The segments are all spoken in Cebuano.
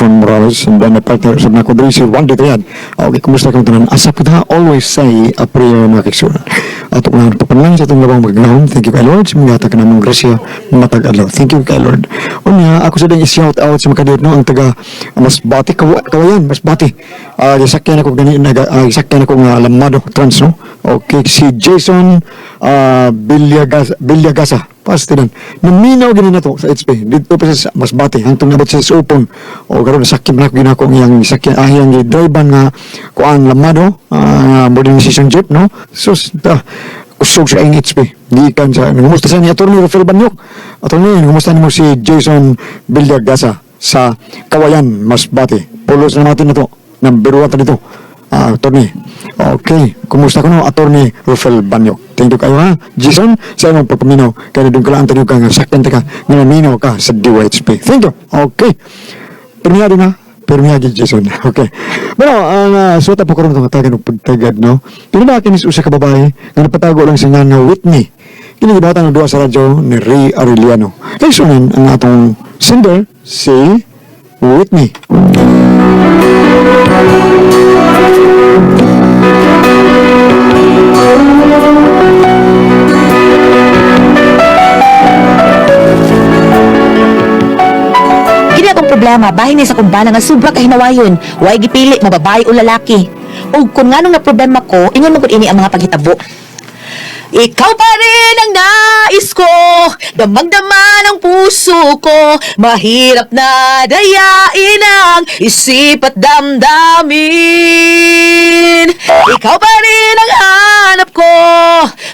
Clifford Morales, and then my partner sa nako diri si Randy Triad. Okay, kumusta kang tanan? Asa po ta, always say a prayer, mga kaigsuonan. Ato nga papanlang sa atong labang magnahom. Thank you kay Lord sa mga hatag namong grasya matag adlaw. Thank you kay Lord. Unya, ako sa ding i-shout out sa makadiyot, no, ang taga Masbate, Kawayan, Masbate. Gisakyan ako gani naga gisakyan ako nga Lamado Trans, no. Okay, si Jason Villagasa, Villagasa. Pastilan. Naminaw gini na to sa HP. Dito pa sa Masbate hangtong nabot sa Supon. O karon sakyan na ako ginako ang iyang sakyan, iyang gi-drive nga kuan Lamado, modernization jeep, no. So kusog sa iyang HP. Gikan sa nangumusta sa ni Attorney Rafael Banyok. Attorney, nangumusta nimo si Jason Villagasa sa Kawayan, Masbate. Pulos na natin na to. Number 1 ta dito. Attorney. Okay. Kumusta ko no, Attorney Rafael Banyok. Thank you kayo ha, Jason, sa imong pagpaminaw. Kaya doon kalaan tayo ka nga sakyan ta ka nga naminaw ka sa DYHP. Thank you. Okay. Permiyado na. Permiyado, Jason. Okay. Bueno, ang suwata po karon itong katagan og pagtagad, no? Pero na kinis usa ka babae nga napatago lang sa nga Whitney. Kini gibatan og duha sa radyo ni Ray Arellano. Kay sunan ang atong singer si Whitney. Kini akong problema, bahin ni sa kumbana nga sobra kahinawayon. Way gipili, mababae o lalaki. Ug kung nganong na problema ko, ingon man gud ini ang mga paghitabo. Ikaw pa rin ang nais ko, damang-dama ng puso ko. Mahirap na dayain ang isip at damdamin. Ikaw pa rin ang hanap ko,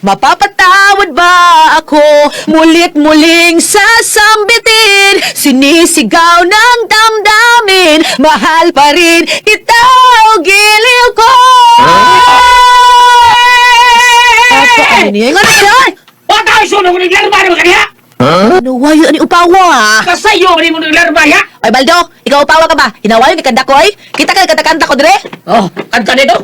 mapapatawad ba ako? Mulit muling sasambitin, sinisigaw ng damdamin. Mahal pa rin kita, o giliw ko. Apa ano niya? Nga na ay! Wala sunog ni Larba ni kaniya. Ano wayo ani upawa? Kasayo ni mo ni Larba ya. Ay Baldo, ikaw upawa ka ba? Hinawayo ni kanda ko ay. Kita ka kanta ko dire. Oh, kanta nito.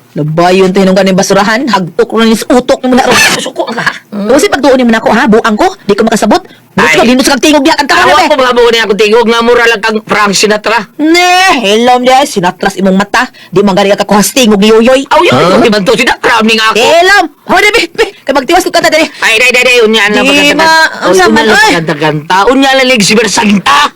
Nabayon tayo nung ganing basurahan. Hagtok rin sa utok mo na ron. Suko ka. Kasi pagtuon mo na ako ha, buang ko, di ko makasabot. Ay. Ay. Ka, kag tingog diha kanta ka Awa na ko mga buo niya akong tingog nga mura lang kang Frank Sinatra. Ne, hello niya, sinatras imong mata. Di man gani ka kakuhas tingog ni Yoyoy. Aw yun, di man to Sinatra ni nga ako. Hello! Hoy, be, be, kay magtiwas ko kanta diri. Ay, day, day, day, unya lang Di pagkanta. ma- unsa man, oy. Pagkanta, unya lang lig si Bersanta.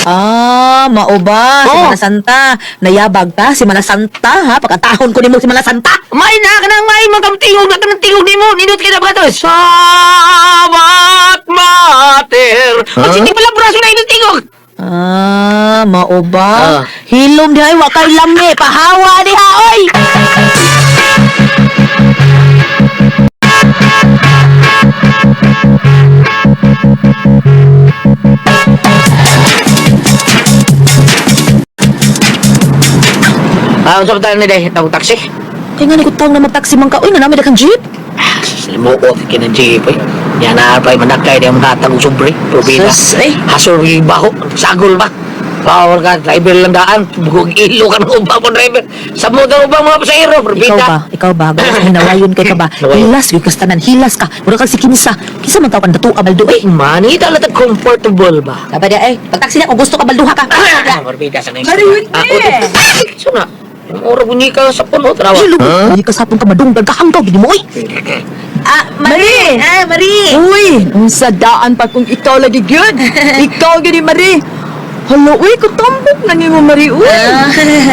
Ah, mao ba? Si Oh. Mana Santa. Nayabag ta, si Mana Santa, ha? Pagkatahon ko nimo si Mana Santa. May na ka nang may mga tingog na ka ng tingog nimo. Nindot kay na ba to? Sabat mater. Huh? Hindi pala braso na inong tingog. Ah, mao ba? Ah. Hilom diha, wa kay lami. Pahawa diha, oy! Ah, unsa ba tayo ni day? Tawag taxi? Kay nga ni ko taong na magtaksi man ka, oy, nga namin kang jeep. Ah, slimuot kinang jeep eh. Yan na pa'y manakay di ang hatag og sobre. Probina. Sus, eh. Hasol yung baho. Sagol ba? Power ka, driver lang daan. Bugog ilo ka ng ubang mo, driver. Sa mo daw ubang mga pasahero, probina. Ikaw ba? Ikaw ba? Gawas hinawayon kay ka ba? Nawayon. Hilas, gyud kas tanan, hilas ka. Mura kag si Kinsa. Kinsa man taw kang datu ka baldo, eh. Mani, talaga comfortable ba? Dapat dia, eh. Pagtaksi na kung gusto ka balduha ka. Ah, Morbida sa ngayon. Mari, Whitney! Ah, na. Ora bunyi ka sa puno, tarawa. Hello, huh? Ka sapon ka madunggan ka hanggaw gid mo oy. Ah, Marie! Ah, Marie. Uy, unsa daan pa kung ikaw lagi gyud. Ikaw gyud ni Marie. Hala, uy, kutambok na nimo Marie, uy.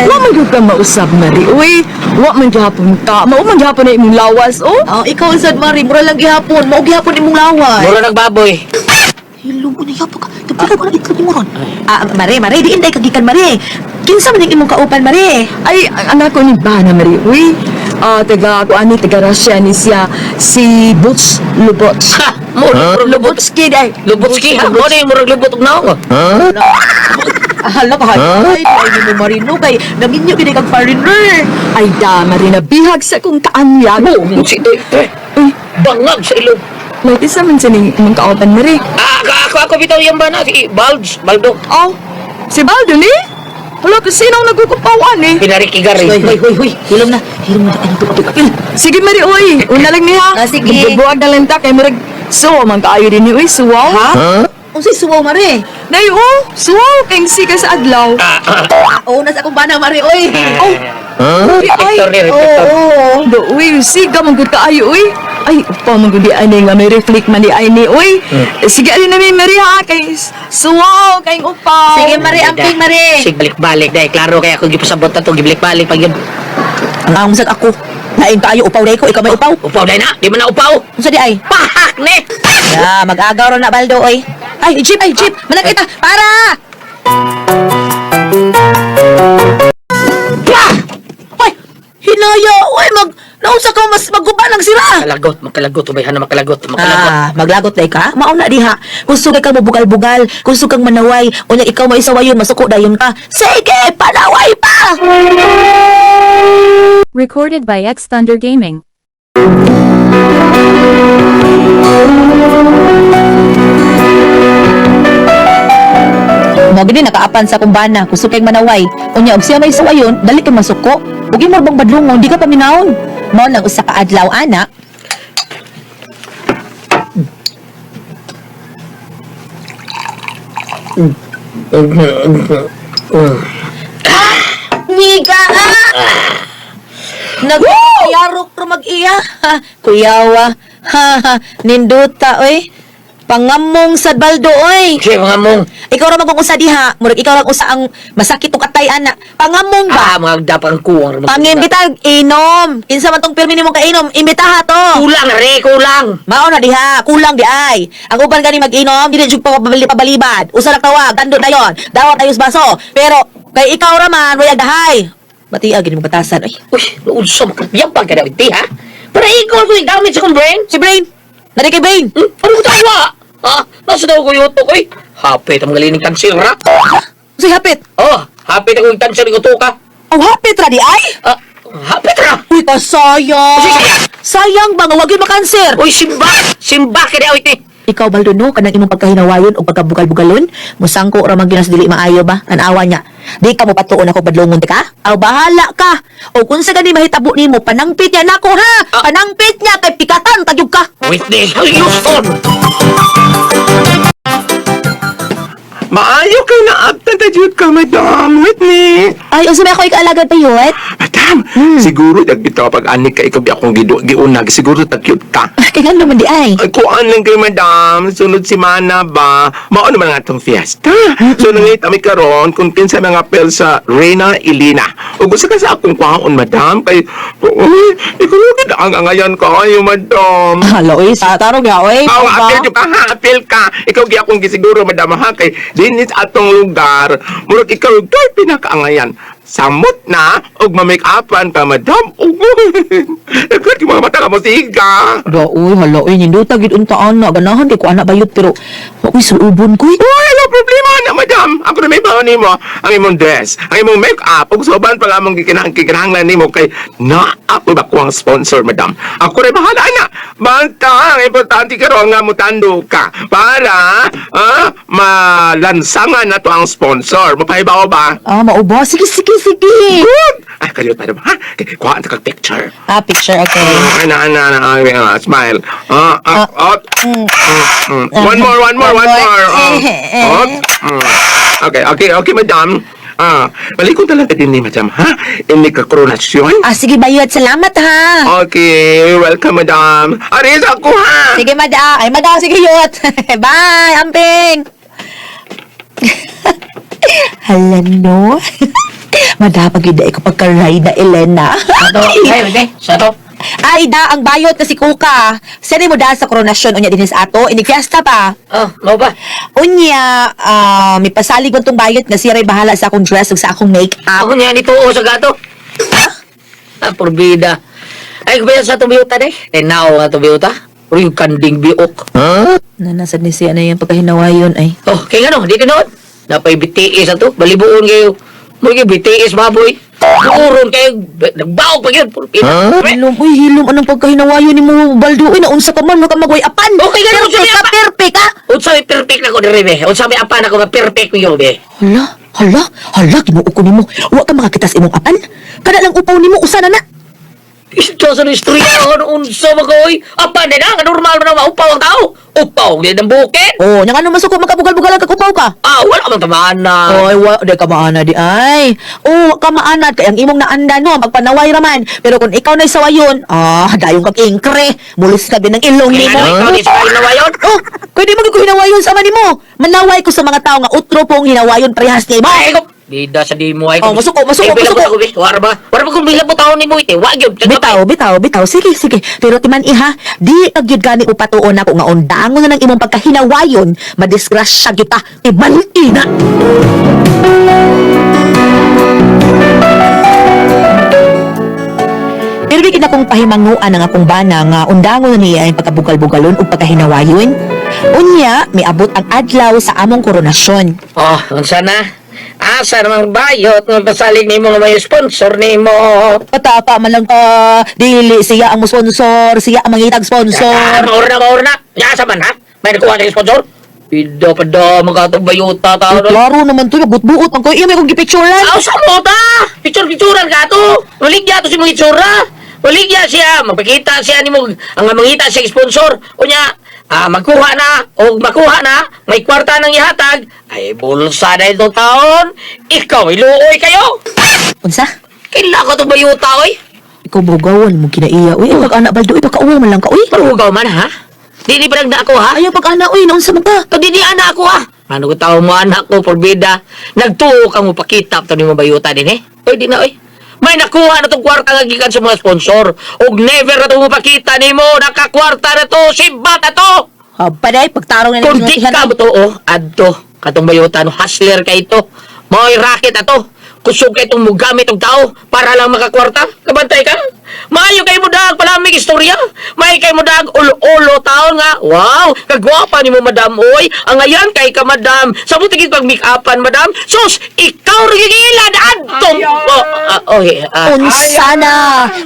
Wa man gyud ka mausab, Marie, uy. Wa man gihapon ka. Mao man gihapon na imong lawas, oh. Oh, ikaw sad Marie, mura lang gihapon, mao gihapon imong laway. Mura nagbaboy. Hello mo na ka. Kapag ko na itlog mo ron. Ah, Marie, Marie, di inday kagikan Marie. Kinsa man ning imong kauban Marie? Ay, ang anak ko ni Bana, Marie, uy. Ah, taga ako ani taga Russia ni siya si Butch Lubots. Ha, mura murag lubot. Lubotski day. Lubotski ha, mo na yung murag lubot og naong. Hala ka. Ay, ay ni mo Marie no kay naminyo gid kag foreigner. Ay da, Marie, nabihag sa kong kaanyag. Mo, si Toy. Uy, Bangag sa ilong. may isa man sa ning imong kauban, Marie. Ah, ako bitaw yung bana si Balds, Baldo. Oh, si Baldo ni? Hala, kasi sino ang nagkukupawan eh? Pinarikigari. Hoy, hoy, hoy, hoy. Hilom na. Hilom na. Ano to apil apil. Sige, Mari, uy. Una lang niya. Ah, sige. Magbubuwag na lang ta. Kay Murag, suwa man kaayo din ni, uy. Suwa. Ha? Unsay suwaw, Mare? Nay, oh, suwaw kay siga sa adlaw. Oo, nasa akong bana, Mare, oy. Oh, uy, ay. Reflector ni, reflector. Oo. Do, uy, siga man gud kaayo, uy. Ay, upaw man gud di ani nga may reflect man di ani, uy. Sige, ali na mi, Mary, ha, kay suwaw, kay upaw. Sige, Mare, amping, Mare. Sig balik-balik dai. Klaro kay ako gipasabot na to, gibalik-balik pag yun. Ang amsag ako. Lain kaayo upaw day ko, ikaw may upaw. Upaw dai na, di man na upaw. Unsa di ay? Pahak ni. Ya, mag-agaw ra na Baldo oy. Ay, jeep, ay jeep. Malaki ta. Para! Pah! Ay, hinaya, oy, mag naunsa ka mas maguba lang sira. Kalagot, makalagot, ubayhan na makalagot, makalagot. Ah, maglagot day ka? Mauna diha. Kung sugay kang mabugal-bugal, kung sugay kang manaway, unya ikaw maisawayon, masuko dayon ka. Sige, panaway pa! Recorded by X Thunder Gaming. Mo gini nakaapan sa kumbana, kung sugay kang manaway, unya og siya may sawayon, dali kay masuko. Ug imo bang badlungon, di ka paminawon. Mao lang usa ka adlaw ana. Miga! Ah! Nagkuyarok ro mag-iya. Ha, Kuyawa. Ha, ha, Ninduta, oy. Pangamong sa baldo, oy. Sige, mga mong. Ikaw ra magkong usa diha. Murag ikaw lang usa ang masakit tong katay ana. Pangamong ba? Ah, mga dapang kuwang. Pangimbitag inom. Kinsa man tong pirmi nimo kainom, imbitaha to. Kulang re, kulang. Mao na diha, kulang di ay. Ang uban gani mag-inom, dili jud pa pabalibad. Usa lang tawag, tando dayon. Dawat ayos baso. Pero kay ikaw ra man, way dahay. Batiag gini mo batasan oy. Uy, unsa makabiyang pa ka na iti, ha? Para ikaw ko yung gamit sa kong brain. Si Brain. Nari kay Brain. Hmm? Ano ko tawa? Ha? Nasa daw ko yutok, oy. Hapit ang galining kansil, ra. Si hapit. Oh, hapit ako yung kansil ng utok, ha? Ang hapit ra di ay. Ah, hapit ra. Uy, kasayang. Sige. Sayang ba nga wag yun makanser? Uy, simba! Simba ka na, iti. Ikaw baldo no kanang imong pagkahinawayon o pagkabugal-bugalon, musangko ra man gyud sa dili maayo ba? Tan-awa niya. Di ka mo patuon ako badlongon ti ka? Aw bahala ka. O kung sa gani mahitabo nimo, panangpit niya nako ha. Ah. Panangpit niya kay pikatan tagyog ka. Witness, Houston! Maayo kay naabtan ta jud ka, Madam Whitney. Ay, unsa may ako ikaalagad pa yun? Madam, siguro dagbitaw pag anik ka ikaw bi akong giunag, siguro tag-cute ka. Kay ngano man di ay. Ay, kuan lang kay madam, sunod si Mana ba? Mao naman nga atong fiesta. So nangit ami karon kung kinsa mga pel sa Reyna Elena. Ug usa ka sa akong kwaon, madam, kay uy, ikaw gid ang angayan kaayo, madam. Hala oy, sa tarong ya oy. Aw, apil jud ka ha, apil ka. Ikaw gi akong gisiguro madam ha kay dinhi sa atong lugar, murag ikaw kay pinakaangayan. Samot na ug ma-make-upan ka madam. Ugoy. Nagkat yung mga mata ka mo siga. Hala oy, hala oy, nindota gid unta ana, ganahan kay ko ana bayot pero wa ko'y sulubon ko. Uy, ano problema na madam? Ako na may baon nimo ang imong dress, ang imong make-up, ug sa uban pa nga among gikinahanglan nimo kay naa ako ba ko ang sponsor, madam. Ako rin bahala na. Basta ang importante karon nga mutando ka para malansangan na to ang sponsor. Mapahibaw ba? Ah, mao ba? Sige, sige, sige. Good! Ay, kayo madam, ha? Kay, kuhaan ta kag picture. Ah, picture, okay. Ah, na, na, na, ah, smile. Ah, ah, ah, mm. One more, one more, one more. Oh. Oh. Mm. Okay, okay, okay, madam. Ah, balikon talaga din ni madam, ha? Ini ka koronasyon. Ah, sige bayot, salamat ha. Okay, welcome, madam. Aris ako, ha? Sige, mada. Ay, mada. Sige, yot. Bye, amping. Hala, no? Mada, pag ko pagka-ride na Elena. Sato, ay, wait, sato. Ay, da, ang bayot na si Kuka. Sino mo da sa koronasyon unya din sa ato? Inig fiesta pa. Oh, mao ba? Unya, may pasalig mo tong bayot nga siya ray bahala sa akong dress ug sa akong make-up. Ako niya nito sa gato. Ah, porbida. Ay, kubayan sa tubiyuta de. Tinaw nga tubiyuta. Pero yung kanding biok. Nanasad ni siya na yung pagkahinawayon ay. Oh, kaya nga no, di tinuod. Napay BTS ato, balibuon kayo. Mo kayo BTS baboy. Buuron kayo, nagbaog pa yun. Porbida. Hilom, uy, hilom, anong pagkahinawayon ni mo, Baldo? Uy, naunsa ka man, wag ka magway apan. Okay, ganun, Perfect sabi ka, apa. perfect ka. Unsa may perfect na ko diri be. Unsa may apan ako nga perfect niyo be. Hala, hala, hala, kinuo ko nimo. Wa ka makakita sa imong apan. Kada lang upaw nimo, usa na na. Ito sa istorya, ano unsa ba ko, oy? Apa na nga normal man ang maupaw ang tao. Upaw gid ang bukid. Oh, nya ngano masuko makabugal-bugal ka upaw ka? Ah, wala man tamaan na. Oy, wa di ka maana di ay. Oh, wa ka maanad kay ang imong naanda no, magpanaway ra man. Pero kung ikaw na sawayon, dayon kag ingkre, mulis ka din ng ilong Kaya nimo. ano, ikaw di sa hinawayon? Oh, kay di mo gyud ko hinawayon sama nimo. Manaway ko sa mga tao nga utro pong hinawayon parehas nimo. Ay, ko. Bida sa di mo ay. Oh, masuko, masuko, Ay, bilang masuko. ko, bi. Wala ba? Wala ba kung bilang mo taon ni mo ite? Wa gyud. Bitaw, bitaw, bitaw. Sige, sige. Pero timan iha, di ka gyud gani upatuon ako nga undangon na ng imong pagkahinawayon, madisgrasya gyud ta. Timan ina. Pero di akong pahimanguan ang akong bana nga undangon na niya ang pagkabugal-bugalon ug pagkahinawayon. Unya, miabot ang adlaw sa among koronasyon. Oh, unsa na? Asa namang bayot nga pasalig nimo nga may sponsor nimo. Patapa man lang ka, dili siya ang sponsor, siya ang mangitag sponsor. Ah, maor na, maor na. Ya, asa man ha? May nakuha sa sponsor? Bida pa da, mga bayota tao. Ay, klaro naman to, nagbuot-buot man ko. Iya, may kong gipicturean. Aw, sa mo ta! Picture-picturean ka to! Maligya to si mga itsura! Maligya siya! Magpakita siya ni mo, ang mangita siya sponsor. Unya, magkuha na, o makuha na, may kwarta nang ihatag, ay bulsa na itong taon. Ikaw, iluoy kayo! Unsa? Kaila ko itong bayuta, oy! Ikaw bugawan mo kinaiya. Uy, pag anak baldo, uy, pagkauwaw man lang ka, uy. Parugaw man, ha? Dili pa na ako, ha? Ayaw pag anak, uy, naunsa man ka. Kung di anak ako, ha? Ano ko tao mo, anak ko, porbida. Nagtuo ka mo pakita ito ni mo bayuta din, eh. Oy, di na, oy. May nakuha na itong kwarta nga gikan sa mga sponsor. Og never na itong mapakita ni mo. Nakakwarta na to. Sibat na to. Haba day, pagtarong na Kung di ka mo to, oh, adto. Katong bayuta, no, hustler ka ito. Mo'y racket ato. Kusog ka itong mugamit og tao para lang makakwarta. Kabantay ka. Maayo kay mo dag palamig istorya. May kay mo dag ulo-ulo taon nga. Wow, kagwapa ni mo madam oy. Ang ayan kay ka madam. Sa butigid pag make-upan madam. Sus, ikaw ra gigilad adto. Oh, okay. Unsa na,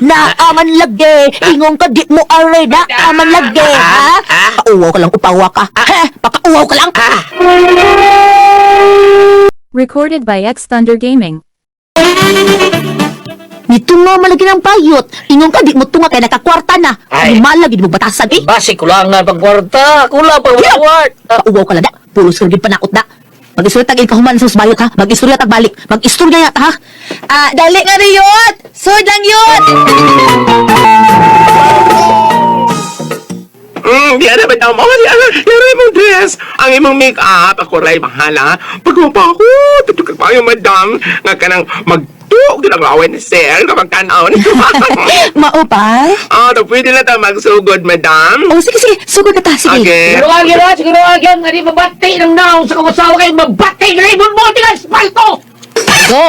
naaman lagi, ingon ka di mo are, naaman lagi, ha? Ah? Pauwaw ka lang, upawa ka. Ha? Pakauwaw ka lang. Ah. Recorded by X Thunder Gaming. Nitunga malagi ng payot. Ingon ka di mo tunga kay nakakwarta na. Ay. Malagi di mo batasan, eh. Basi kulangan pag kwarta, kulang pag reward. Pauwaw ka lang da. Pulos ka rin panaot da. Mag-istorya tag ikahuman sa bayot ha. Mag-istorya tag balik. Mag-istorya yata ha. Ah, dali nga riyot. Sud lang yun. Di ana ba tama? Oh, di ana. Yara imong dress. Ang imong make-up. Ako ray bahala. Pagwapa ako. Tutok ka pa yung madam. Nga kanang magtuog din ang lawin ni sir. Kapag tanaw ni Maupay? Ah, to pwede na ta magsugod, madam. Oh, sige, sige. Sugod na ta. Sige. Okay. Siguro ang ginawa, siguro ang ginawa, nga di mabati ng naong sa kawasawa kayo, mabati ng ibon mo, tigas, palto! Go.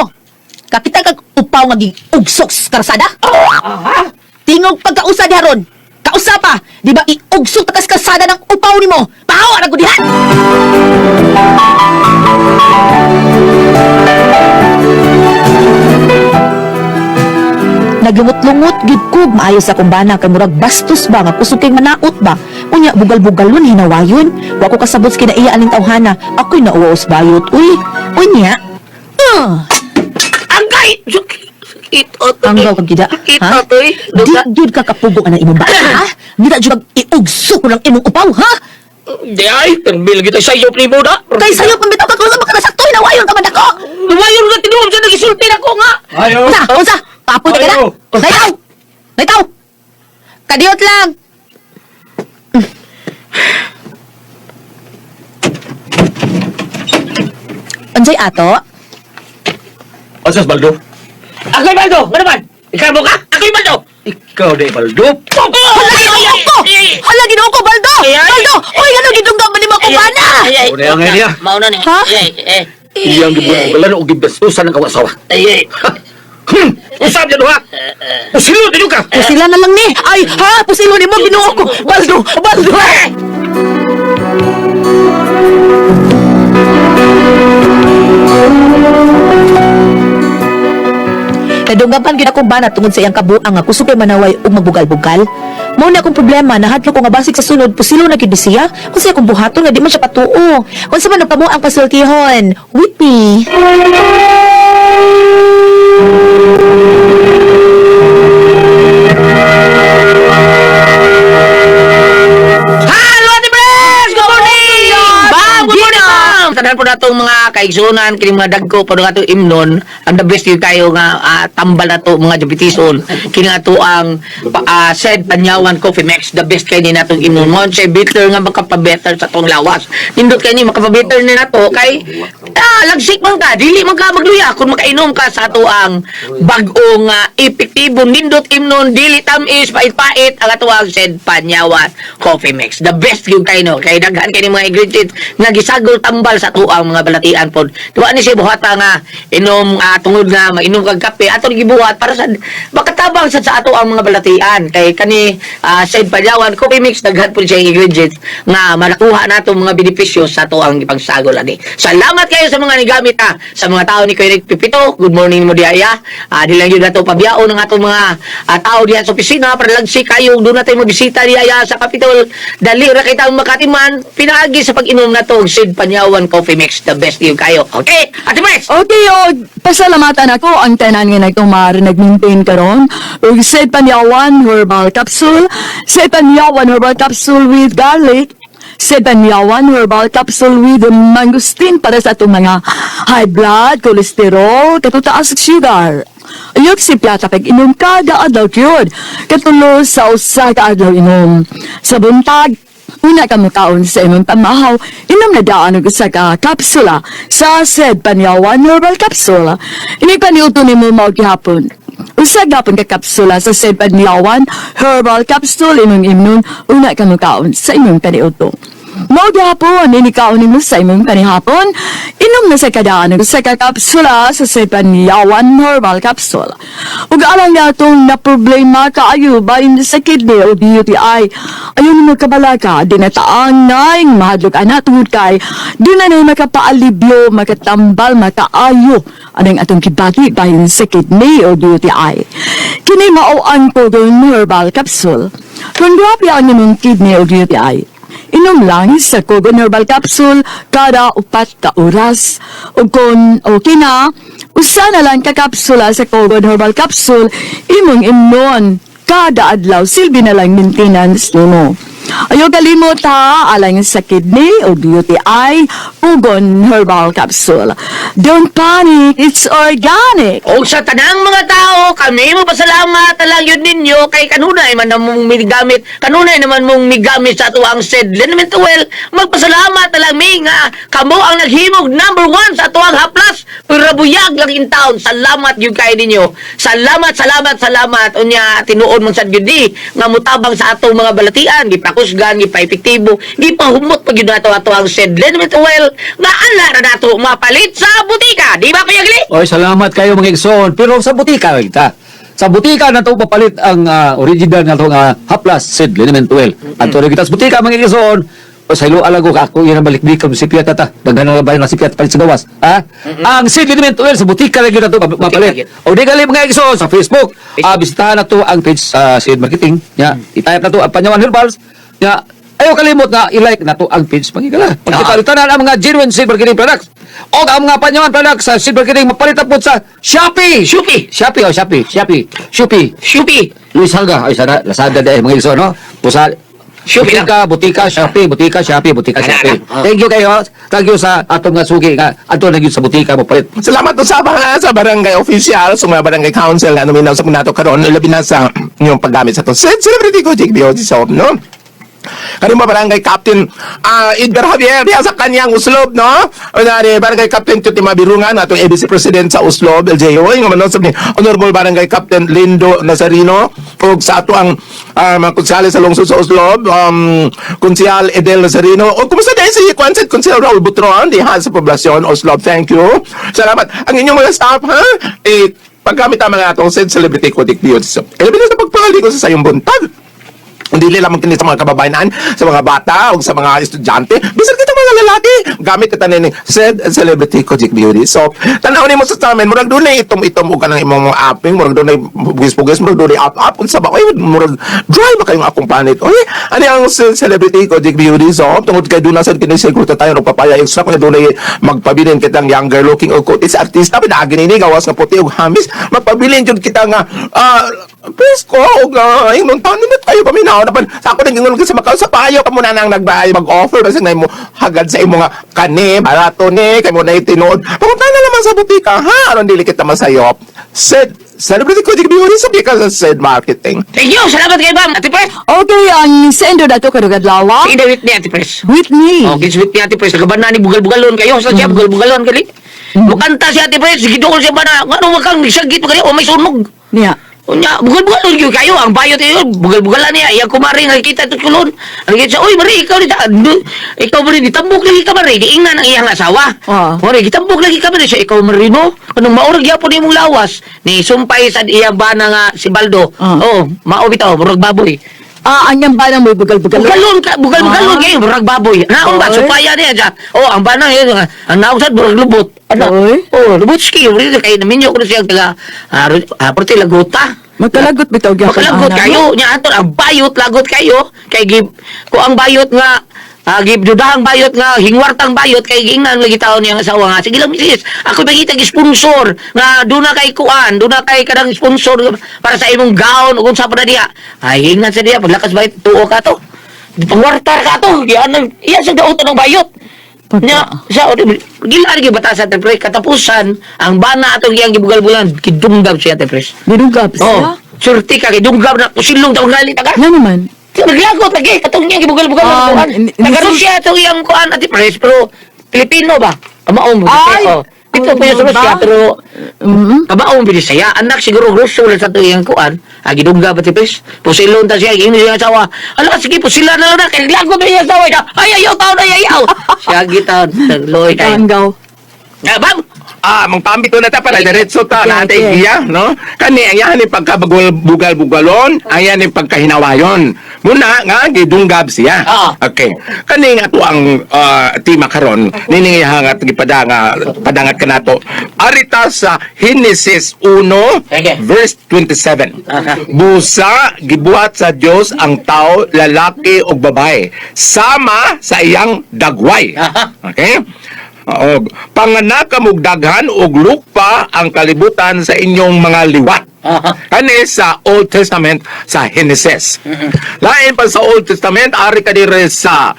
Kakita kag upaw nga giugsok sa karsada? Aha! Tingog pagkausa di haron. Kausa pa. Di ba iugsok ta kas karsada ng upaw nimo? Pahawa ra gud diha. Naglungot-lungot gid ko maayo sa akong bana kay murag bastos ba nga kusog kay manaot ba. Unya bugal-bugalon hinawayon. Wa ko kasabot sa kinaiya aning tawhana. Ako'y nauwaos bayot. Uy, unya. Angkay! Sakit, otoy. Anggaw kag gida. Sakit, Ha? otoy. Di jud ka kapugo anang imong bata, ha? Di na jud kag iugso ko ng imong upaw, ha? Di ay, terbil kita sa iyo, primo na. Kay sayo pambitaw ka kung sa makasakto hinawayon ka man ako. Lumayon ka, tinuom sa nagisulti na ko nga. Ayo. Unsa? Unsa? Papoy ka na. Ayo. Naitaw. Naitaw. Kadiyot lang. Unsay ato? Asas Baldo? Ako'y Baldo, ano man? Ikaw mo ka? Ako'y Baldo! Ikaw di Baldo. Hala Ginoo ko! Hala Ginoo ko, Baldo! Ay, ay. Baldo! Oy, ano gidunggan man nimo ko bana? Ay, ay, Una ang idea. Mauna ni. Ha? Ay, ay, Iyang gibulan og gibestusan ng kawasawa. ay, ay. Usab niya duha. Usilo dinyo ka. Pusila na lang ni. Ay, ha? Pusilo nimo Ginoo ko. Baldo, Baldo. Nadunggapan gyud akong bana tungod sa iyang kabuang nga kusog kay manaway ug magbugal-bugal. Mao na akong problema, nahadlok ko nga basig sa sunod pusilo na gyud ni siya. Unsa akong buhaton nga di man siya patuo. Unsa man ang kamo ang pasultihon? Whippy. tanan po natong mga kaigsunan kini mga dagko pa atong imnon, ang the best gyud kayo nga tambal nato mga diabetison. Kini ato ang Said Panyawan Coffee Mix, the best kay ni natong imnon. Mo siya bitter nga makapabetter sa atong lawas. Nindot kay ni makapabetter ni nato kay lagsik man ka, dili man ka magluya kung makainom ka sa ato ang bag-ong epektibo, nindot imnon, dili tamis, pait-pait ang ato ang Said Panyawan Coffee Mix. The best gyud kay no, kay daghan kay ni mga ingredients nga gisagol tambal sa ato ang mga balatian pod. Duwa ni siya buhata nga inom tungod nga mainom kag kape ato ni gibuhat para sa makatabang sa ato ang mga balatian kay kani Said Panyawan Coffee Mix, daghan pod siya ingredients nga manakuha nato mga benepisyo sa ato ang ipangsagol ani. Salamat kayo sa mga nigamit ha, sa mga tao ni Kuya Rick Pipito. Good morning mo diaya. Di lang yun nato pabiyaon ang atong mga tao diha sa opisina para lagsi kayo doon natin mabisita diaya sa Capitol. Dali ra kita makatiman pinaagi sa pag-inom nato og Sid Panyawan Coffee Mix, the best yun kayo. Okay, Ate Max. Okay, o, pasalamatan ako ang tanan nga nagtumar, nag-maintain karon. Ug Said Panyawan Herbal Capsule, Said Panyawan Herbal Capsule with garlic, Said Panyawan Herbal Capsule with mangosteen para sa atong mga high blood, cholesterol, katutaas ug sugar. Ayok si Plata pag inom kada adlaw gyud. Katulo sa usa ka adlaw inom. Sa buntag, una ka mukaon sa imong pamahaw, inom na daan og usa ka kapsula sa Said Panyawan Herbal Capsule. Ini paniuto nimo mao gihapon. Usa gapon ka kapsula sa Said Panyawan Herbal Capsule imong imnon una ka mukaon sa imong paniuto. Mao gihapon, ini kaon nimo sa imong panihapon, inom na sa kadaan og usa ka kapsula sa Said Panyawan Herbal Capsule. Ug alang natong na problema kaayo bahin sa kidney o UTI, ayaw nimo kabalaka, dinataang naing mahadlok ana tungod kay di na na makapaalibyo, makatambal, makaayo anang atong kibati bahin sa kidney o UTI. Kini mao ang Kogon Herbal Capsule. Kung grabe ang imong kidney o UTI, inom lang sa Kogon Herbal Capsule kada 4 ka oras. O kung okay na, usa na lang ka kapsula sa Kogon Herbal Capsule, imong imnon kada adlaw, silbi na lang maintenance nimo. Ayaw kalimot ha, alang sa kidney o UTI, Pugon Herbal Capsule. Don't panic, it's organic. Og sa tanang mga tao, kami mo pasalamat lang yun ninyo kay kanunay man na mong migamit, kanunay naman mong migamit sa ato ang Said Liniment Oil. Magpasalamat na lang mi nga kamo ang naghimog number one sa ato ang haplas, pero buyag lang in town. Salamat yun kay ninyo. Salamat, salamat, salamat. Unya, tinuod man sad gyud ni nga mutabang sa atong mga balatian, gipakusgan, gipaepektibo, gipahumot pag yun nato ato ang Said Liniment Oil nga ala ra nato mapalit sa butika. Di ba, Kuya Gli? Oy, salamat kayo mga igsoon. Pero sa butika kita. Sa butika na to papalit ang original nga to nga haplas Seed Liniment Oil. Adto na kita sa butika mga igsoon. O sa ilo alago ka ako yan ang balikbikam si Piat ta. Daghan na ba na si Piat palit sa gawas. Ha? Ang Seed Liniment Oil sa butika na gyud na to mapalit. Gyud. O di gali mga igsoon sa Facebook. Bisitahan na to ang page sa Seed Marketing. Nya, i-type na to ang Panyawan Herbals. Nya, ayaw kalimot nga i-like na to ang page pangigala. Pagkita tanan ang mga genuine Seed Marketing products. O ang mga Panyawan products sa Seed Marketing mapalit na po sa Shopee. Shopee. Shopee, oh, Shopee, Shopee, Shopee. Shopee. Luis Halga, ay sana Lazada dahil mga igsoon, no? Pusa Shopee lang. Butika, butika, Shopee, butika, Shopee, butika, Ana, Shopee. ana. Thank you kayo. Thank you sa atong nga suki nga ato na gyud sa butika mo palit. Salamat usab ha sa barangay official, sa mga barangay council nga naminaw sa nato karon labi na sa inyong paggamit sa to. Celebrity ko Jake Biosi Soap, no? Karon ba barangay captain Edgar Javier diha sa kanyang Oslob, no? O na ni barangay captain Tuti Mabirungan atong ABC president sa Oslob LJO nga manon ni honorable barangay captain Lindo Nazarino ug sa ato ang mga konsehales sa lungsod sa Oslob, konsehal Edel Nazarino ug kumusta din si Kwanset Konsehal Raul Butron diha sa poblasyon Oslob. Thank you. Salamat ang inyong mga staff ha. Eh paggamit ang mga atong said celebrity ko Dick Beauty Soap. Eh, labi na sa pagpangaligo sa sayong buntag. Hindi lamang kini sa mga kababayan, sa mga bata o sa mga estudyante, bisan kita mga lalaki, gamit kita ni said celebrity Kojic Beauty. So, tanaw nimo sa tamen, murag dunay itom-itom og kanang imong mga aping, murag dunay pugis-pugis, murag dunay up-up unsa ba? Oy, murag dry ba kayong akong panit? Oy, ani ang said celebrity Kojic Beauty. So, tungod kay dunay sad kini siguro tayo og papaya extra kung dunay magpabilin kitang younger looking og kutis artista pinaagi nini gawas nga puti og hamis, magpabilin jud kita nga presko og ingnon taon nindot kayo paminaw na pan sa ako nang ingon sa makaw sa payo ka muna nang nagbay mag-offer basta na mo haga. gialagad sa imo nga kani, barato ni, kay mo na tinuod. Pangutana naman sa butika, ha? Aron dili kita masayop. Said, Celebrity Coaching Beauty sa ka sa Said Marketing. Thank you, salamat kay ma'am. Ate Pres. Okay, ang sendo dato kadugad adlaw. Sige, Whitney, Ate Pres. Whitney. Okay, sweet ni Ate Pres. Nagaban na ni bugal-bugalon kayo. Sa siya, bugal-bugalon kali. Mukanta si Ate Pres. Sige, doon siya ba na? Ano, wag kang sagit pa kali. O may sunog. Niya. Unya, bugal-bugalon gyud kayo. Ang bayot iyo, bugal-bugalan niya. Iyang kumari nga kita ito kulon. Ang kita siya, uy, Mari, ikaw ni ikaw Mari, ditambok lagi ka Mari. Giingnan ang iyang asawa. Ah. Mari, gitambok lagi ka Mari. Siya, ikaw Mari, no? Anong maurag yapon imong lawas. Ni sumpay sa iyang bana nga si Baldo. Ah. Oh, mao bitaw, murag baboy. Ah, ang yan ba na may bugal-bugal? Bugalon ka, bugal-bugalon Ah. kayo, murag baboy. Naon ba, Oy. supaya niya siya. Oh, ang banang yun, ang naon sad, murag lubot. Ano? Oy. Oh, lubot ski. Kay naminyo ko na siya taga, porte lagota. Magkalagot bitaw gyapon Magkalagot ana, kayo, no? nya aton ang bayot lagot kayo kay gib ko ang bayot nga gib dudahang bayot nga hingwartang bayot kay giingnan lagi taon niyang asawa nga sige lang misis ako pagita gi sponsor nga duna kay kuan duna kay kanang sponsor para sa imong gown ug unsa pa na diha ay ingnan sa diha paglakas bayot tuo ka to pangwartar ka to gianan iya sa dautan ng bayot. Nya sa gilar gyud batasan te pre katapusan ang bana atong iyang gibugal-bulan gidunggab siya te pre. Dinugab siya? Oh, surti ka kay dunggab na kusilong taong galit ka. Nga naman. Naglagot lagi katong iyang gibugal-bugal Ah, kuan. Taga Rusya atong iyang kuan ati pres pero Pilipino ba? Kamaong mo. Ay! Oh. Ito pa yung sa Ano Rusya ba? pero Mm-hmm. kamaong Binisaya. Anak siguro Russo lang sa atong iyang kuan. Ah, gidunggab ati pres. Pusilon ta siya ingnon siya asawa. Ala sige pusila na lang na kay naglagot na iyang asawa. Ay ayaw taon ay ayaw. Siya gitaon nagloy kay. Tanggaw. Ah, bam. Ah, mangpambito na ta para diretso ta Okay, na okay. iya, no? Kani ang yahan ni pagkabugal-bugalon, ang yan ni pagkahinawayon. Muna nga gidunggab siya. Ah. Okay. Kani nga to ang tema karon, nini nga hangat gipadanga padangat kanato. Arita sa Genesis 1 Okay. verse 27. Aha. Busa gibuhat sa Dios ang tao lalaki ug babae sama sa iyang dagway. Aha. Okay? Og panganak kamog daghan og lupa ang kalibutan sa inyong mga liwat. Aha. Kani sa Old Testament sa Genesis. Lain pa sa Old Testament ari ka diri sa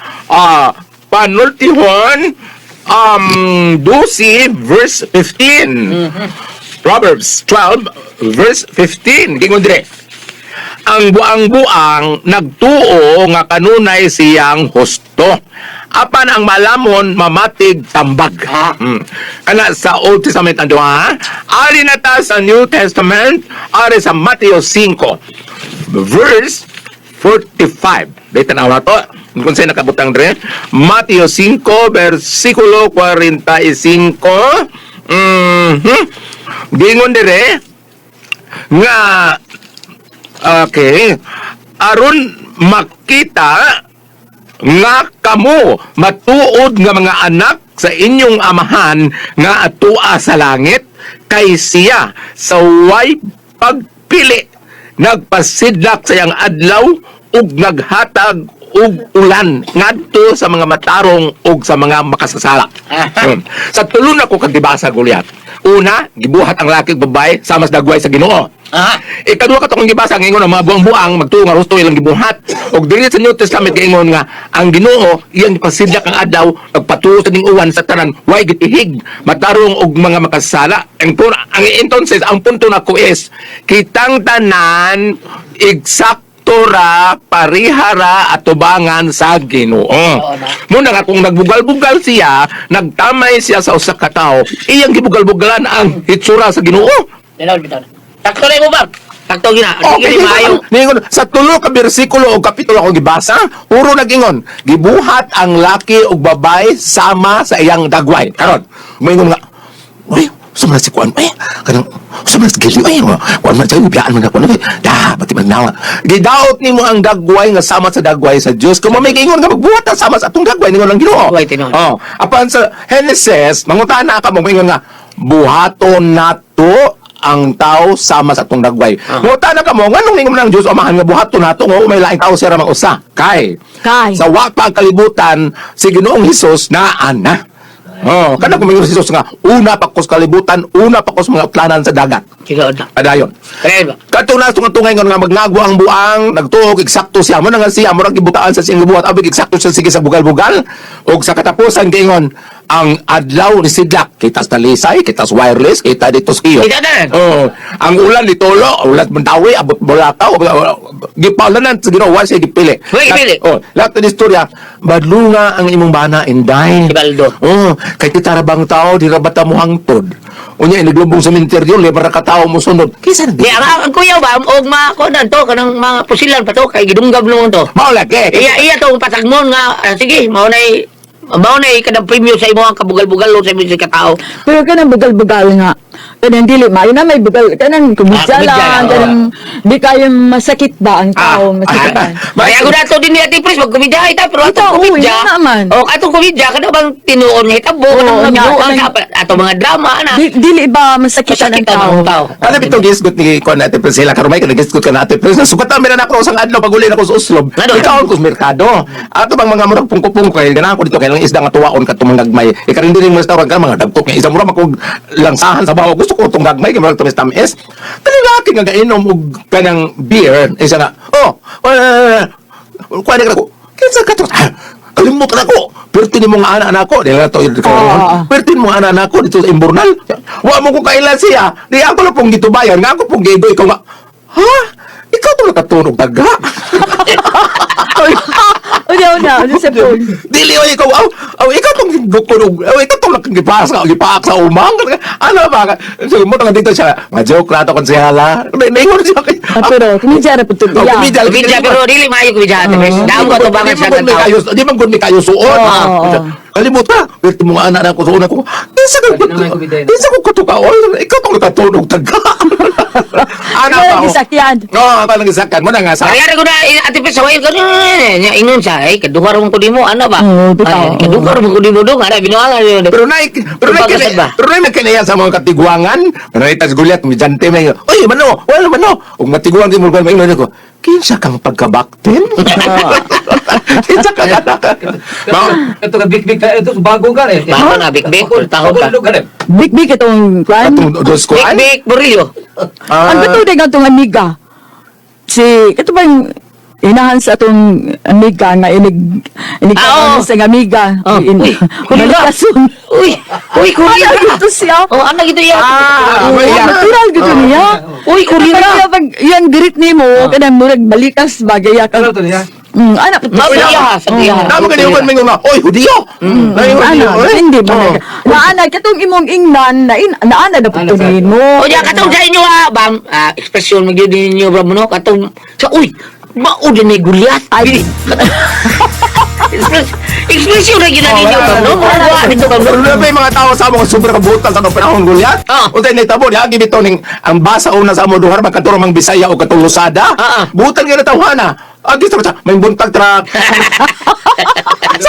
Panultihon 12 verse 15. Proverbs 12 verse 15. Gingon dire. Ang buang-buang nagtuo nga kanunay siyang husto. Apan ang malamon mamatig tambag. Kana sa Old Testament ang duha. Ari na ta sa New Testament, ari sa Mateo 5 verse 45. Dito na to. Kung sa'yo nakabutang dre. Mateo 5 versikulo 45. Gingon dire nga. Okay. Aron makita nga kamo matuod nga mga anak sa inyong amahan nga atua sa langit kay siya sa way pagpili nagpasidlak sa iyang adlaw ug naghatag ug ulan ngadto sa mga matarong ug sa mga makasasala. Sa tulo na ko kagibasa Goliath. Una, gibuhat ang laki ug babae sama sa dagway sa Ginoo. Aha. Ikaduha ka akong gibasa ang ingon ang mga buang-buang magtuo nga husto ilang gibuhat. Og diri sa New Testament giingon nga ang Ginoo iyang gipasidlak ang adlaw nagpatuo sa ning uwan sa tanan way gitihig matarong og mga makasala. Ang entonces ang punto nako is kitang tanan eksakto ra parihara atubangan sa Ginoo. Muna nga kung nagbugal-bugal siya, nagtamay siya sa usa ka tawo, iyang gibugal-bugalan ang hitsura sa Ginoo. Dalaw bitaw. Sakto na mo bam. Sakto gina. Okay, Sige, maayo. ningon, sa tulo ka bersikulo o kapitulo akong gibasa, puro nagingon, gibuhat ang laki ug babae sama sa iyang dagway. Karon, moingon nga, uy, sa man si kuan, ay, kanang, sa man si gili, ay, kuan man siya, biyaan man ako, ay, da, pati man nawa. Gidaot nimo ang dagway nga sama sa dagway sa Dios. Kung may giingon nga magbuhat ang sama sa atong dagway, ningon ang Ginoo. Dagway, tinuod. Oh, apan sa Genesis, mangutana ka mo moingon nga, buhaton nato ang tao sama sa atong dagway. Ah. Mangutana ka mo, nganong ningon ng Dios amahan nga buhaton nato nga may laing tao siya ra mang-usa. Kay Kay. sa wa pa ang kalibutan si Ginoong Hesus naa na. Oh, kana kung mingon si Jesus nga una pa ko sa kalibutan, una pa ko sa mga utlanan sa dagat. Tinuod na. Padayon. Kaya ba? Kadtong na tungay nga magnagwa ang buang, nagtuog eksakto siya mo na nga siya murag gibutaan sa siyang gibuhat abig eksakto siya sige sa bugal-bugal ug sa katapusan giingon ang adlaw ni sidlak kita sa Talisay, kita sa wireless, kita dito sa iyo. Kita na. Oh, ang ulan ni Tolo, ulan Mandawi, abot Bulacau, gipaulanan sa Ginoo siya gipili. Wa gipili. Oh, lahat ng istorya, badlunga ang imong bana inday. Si Baldo. Oh, kay kita ra bang tao di ra ba ta mo hangtod. Unya iniglubong sa menteryo, libre ra ka tao mo sunod. Kinsa Di, ang kuya ba, og mga kunan to, kanang mga pusilan pa to, kay gidunggab naman to. Mao lagi. Iya, iya tong patagmon nga, ah, sige, mao na'y kanang premyo sa imo ang kabugal-bugal o sa imo sa katao. Pero kanang bugal-bugal nga. Kanang dili maayo na may bugal kanang Ah, kumidya kumidya lang, lang, kanang di kayo masakit ba ang tao, masakit ba? Kaya ko na to din ni Ate Pres, magkumidya ita, pero Ito, atong oo, kumidya. yun naman. O, atong kumidya, kada bang tinuon nga hitabo, Oo, kanang nga, mga ato mga drama, ana. Dili ba masakitan ang Masakitan tao? ang tao. Ano bitong gisgot ni kon Ate Priscilla karon may gisgot ka na Ate Priscilla. Sugatan mi na nako sa adlaw pag uli nako sa Oslob. Ano? Ikaw ko sa merkado. Ato bang mga murag pungko-pungko kay ganahan ko dito kay lang isda nga tuwaon kadtong mga gagmay. Ikarin din mo restaurant ka mga dagko kay isa mura makog langsahan sa bawo. Gusto ko tong gagmay kay murag tamis-tamis. Kani laki nga gainom og kanang beer isa nga. Oh, kuha na ko. Kinsa ka to? Ah, kalimot na ko. Perti ni mong anak nako. Dili na to. Perti mo anak nako dito sa Imbornal. Wa mo ko kailan siya. Di ako lang pong gitubayan. Nga ako pong gigo. Ikaw nga, ha? Ikaw to nakatunog taga. Una, una, ano sa phone? Dili oy ikaw aw, aw ikaw tong gukunog. Aw ikaw tong nakigipas gipaak sa umang. Ano ba? So mo tong dito siya. Nga joke ra to kon siya la. Ningon siya kay. Ah, pero kumidya ra pud to. Oh, kumidya. Kumidya, pero dili maayo kumidya, Ate Pres. Daon ko atubangan Di siya man ng tao. di man gud mi kayo suon. Oo. Kalimot ka. Perti mo nga anak na ko suon ako. Kinsa ka kinsa ko katukaon? Ikaw tong nakatunog taga. Ana Ikaw ba? ang gisakyan. Oo, ako ang gisakyan. Mo na nga sa. Kaya ko na, eh, Ate Pres, sawayin ko, nya, ingon siya, ay, kaduha rin ko di mo, ano ba? Oo, bitaw. Ay, kaduha rin ko di mo dong, ana, binuangan yun. Pero na pero na Kumbaga, ba? pero na kinaya sa mga katiguangan. Pero na itas gulyat midyante may. Oy, mano, wala mano. Ug matiguang di mo gan maingon ko. Kinsa kang pagkabakten? Kinsa ka anak? Mao Ito ka big big ito bago ka eh. Bago na, big-big, tahod ka. Bago ka eh. Big big itong kwan. katong dos ko. Big, big, Burillo. Ang kato din atong amiga. Si kato ba yung inahan sa atong amiga nga inig inig Ah, oo. sa amiga. Oh, uy, kulira. Balikason. Uy, uy, Ano kurira. gito siya? Oh, ano gito yan? Ah, Oo, may natural gito niya. Uy, kurira. Kaya pag yang girit nimo kanang murag balikas bagay ka. Ano to niya? Ana Mao sa iya, sa iya. Namo kani uban mingon nga, oy, hudiyo. Naingon Ana, hudiyo, oy. hindi ba? Oo. Naana katong imong ingnan na in, naana na pud mo. O ya katong sa inyo ha, bam, ah, ekspresyon mo gyud ninyo bro no, katong sa uy, mao din ni Goliath. Ay. Ekspresyon na gyud na ninyo bro no. Mao dito bro. Pero na may mga tao sa amo nga sobra kabutan sa atong panahon Goliath. Ah. Untay nahitabo niya bitaw ning ang basa una sa amo duha magkadto mang Bisaya o katong Lusada. Ah, ah. Butan nga na tawhana. Agi sa may buntag truck. So